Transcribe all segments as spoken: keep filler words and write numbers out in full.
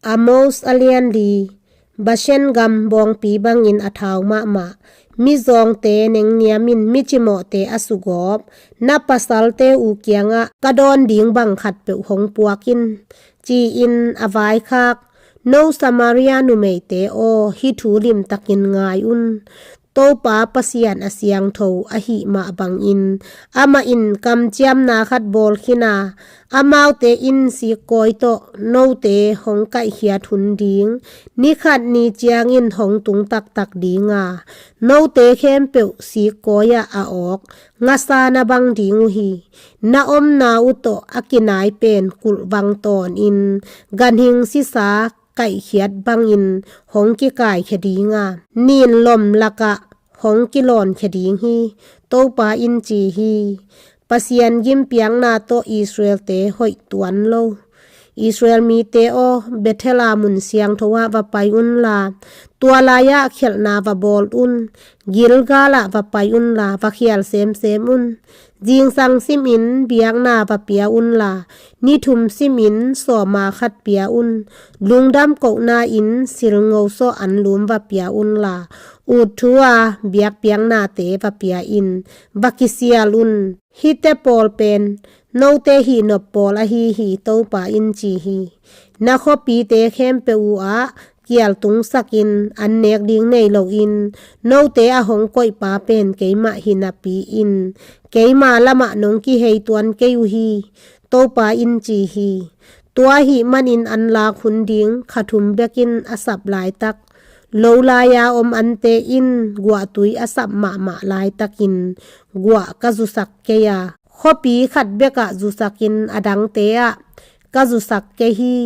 Amos a lian li. Bashan gam bawngpi bangin a thau mahmah, mizawngte nengniamin micimawhte a sugawp, na pasalte uh kiangah ka dawn ding bang khatpeuh hong puak in, ci-in a vaikhak. No Samaria numeite aw, hih thu limtakin ngai un. Topa Pasian a siangtho ahih mah bangin amah in kamciamna khat bawl khin a, amaute in sikkawi tawh note hong kaihkhiat hun ding, ni khat ni ciangin hong tung taktak ding a, note khempeuh sikkawi ah a awk ngasa na bang ding uh hi. Na omna uh tawh a kinai pen kulhvang tawnin ganhing sisa kaihkhiat bangin hong kikaikhia ding a, nin lom lakah hong kilawnkhia ding hi, Topa in ci hi. Pasian gimpiakna tawh Israelte hoih tuan lo. Israel mite aw, Bethel a mun siangtho ah va pai unla, tua lai-ah khialhna va bawl un. Gilgal ah va pai unla, va khial semsem un. Zingsang simin biakna va pia unla, ni thum simin sawma khat pia un. Lungdam kohna in silngo sawh anlum va pia unla, ut thu a biakpiaknate va pia in, va kisial un. Hihte pawl pen note hihnop pawl ahi hi, Topa in ci hi. Na khuapite khempeuh uh ah kial tungsakin an nek ding nei loin, note a hong koihpa pen keimah hi napi-in, keima lamah nong kihei tuan kei uh hi, Topa in ci hi. Tua ahih manin an lak hun ding kha thum bekin a sap laitak, lo lai-a om ante in guahtui a sap mahmah laitakin guah ka zusak kei a, khuapi khat bekah zusakin a dangte ah ka zusak kei hi.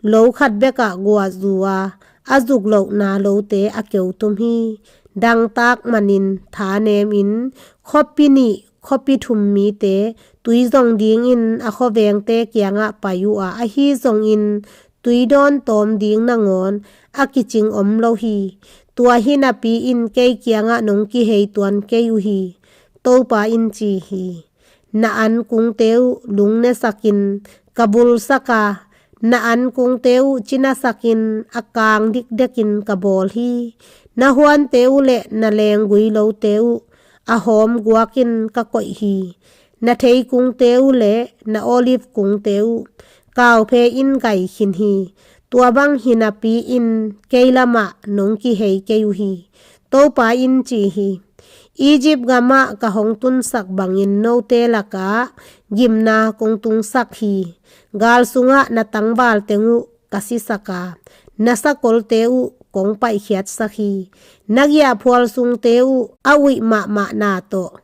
Lo khat bekah guah zu a, a zuk lohna lote a keutum hi. Dangtak manin tha nemin, khuapi nih khuapi thum mite tui zong dingin a khuavengte kiangah pai uh a, ahi zongin tui dawn tawm ding nangawn a kicing om lo hi. Tua hi napi-in kei kiangah nong kihei tuan kei uh hi, Topa in ci hi. Na ankungte uh lungnesakin ka vulsak a, na ankungte uh cinasakin a kang dikdekin ka bawl hi. Na huante uh le na lenggui lote uh a hawm guakin ka koih hi. Na theikungte uh le na olive kungte uh kauphe in gai khin hi. Tua bang hi napi-in kei lamah nong kihei kei uh hi, Topa in ci hi. Egypt gamah ka hong tunsak bangin note lakah gimna kong tungsak hi. Gal sungah na tangval teng uh ka sisak a, na sakolte uh kong paihkhiatsak hi. Na giahphual sungte uh a uih mahmahna tawh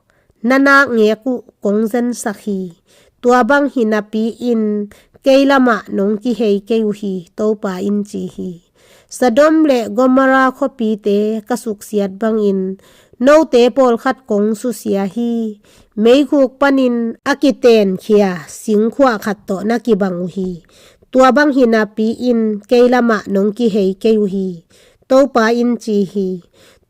na nakngek uh kong zensak hi. Tua bang hi napi-in kei lamah nong kihei kei uh hi, Topa in ci hi. Sodom le Gomorrah khuapite ka suksiat bangin note pawlkhat kong susia hi. Meikhuk panin a kiteenkhia singkhuah khat tawh na kibang uh hi. Tua bang hi napi-in kei lamah nong kihei kei uh hi, Topa in ci hi.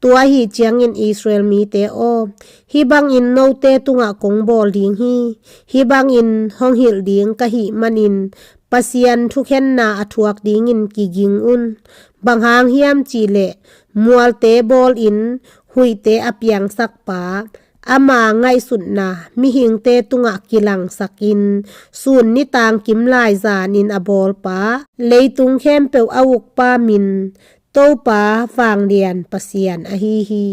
Tua ahi ciangin Israel mite aw, hih bangin note tungah kong bawl ding hi. Hih bangin hong hilh ding ka hih manin Pasian thukhenna a thuak dingin kiging un. Bang hang hiam cihleh, mualte bawlin, huihte a piangsakpa, ama ngaihsutna mihingte tungah kilangsakin, sun nitang kimlai zanin a bawlpa, leitung khempeuh a ukpa min, Topa vanglian Pasian ahi hi.